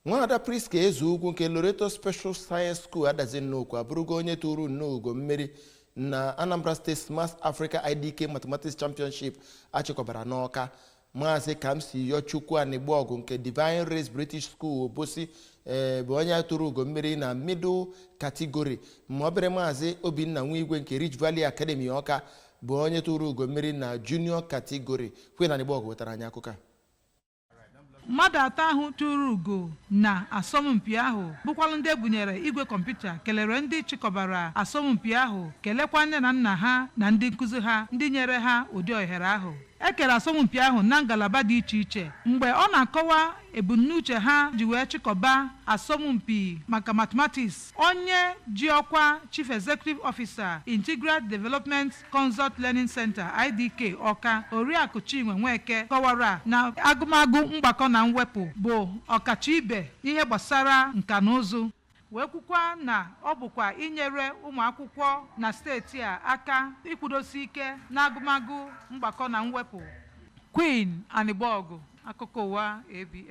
Nwaada Priska Ezeugwu nke Loreto Special Science School, Adazi Nnukwu, abụrụgo onye tụrụ nnọọ ugo mmeri na Anambra State Smart Africa IDK Mathematics Championship achịkọbara n'Ọka. Maazị Kamsi Yochukwu Anigboọgụ nke Divine Race British School, Obosi, ee, bụ onye tụrụ ugo mmeri na middle category, ma obere Maazị Obinna Nwigwe nke Rich Valley Academy, Ọka, bụ onye tụrụ ugo mmeri na junior category. Queen Anigboọgụ wetara anyị akụkọ a. Mmadụ atọ ahụ tụrụ ugo na asọmpi ahụ, bụkwalụ ndị ebunyere igwe kọmputa, kelere ndị chịkọbara asọmpi ahụ, kelekwa nne na nna ha na ndị nkụzi ha, ndị nyere ha ụdị ohere ahụ. E kere asọmpi ahụ na ngalaba dị iche iche. Mgbe ọ na-akọwa ebumnuche ha ji wee chịkọba asọmpi maka mathematics, onye ji ọkwa Chief Executive Officer, Integral Development Consult Learning Center, IDK Ọka, Oriakụ Chinwe Nweke, kọwara na agụmagụ mgbakọ na mwepụ bụ ọkacha ibe n'ihe gbasara nka na ụzụ, wee kwukwa na ọ bụkwa inyere ụmụ akwụkwọ na steeti a aka ịkwụdosi ike n'agụmagụ mgbakọ na mwepụ. Queen Anịgbọgụ, akụkọ ụwa ABS.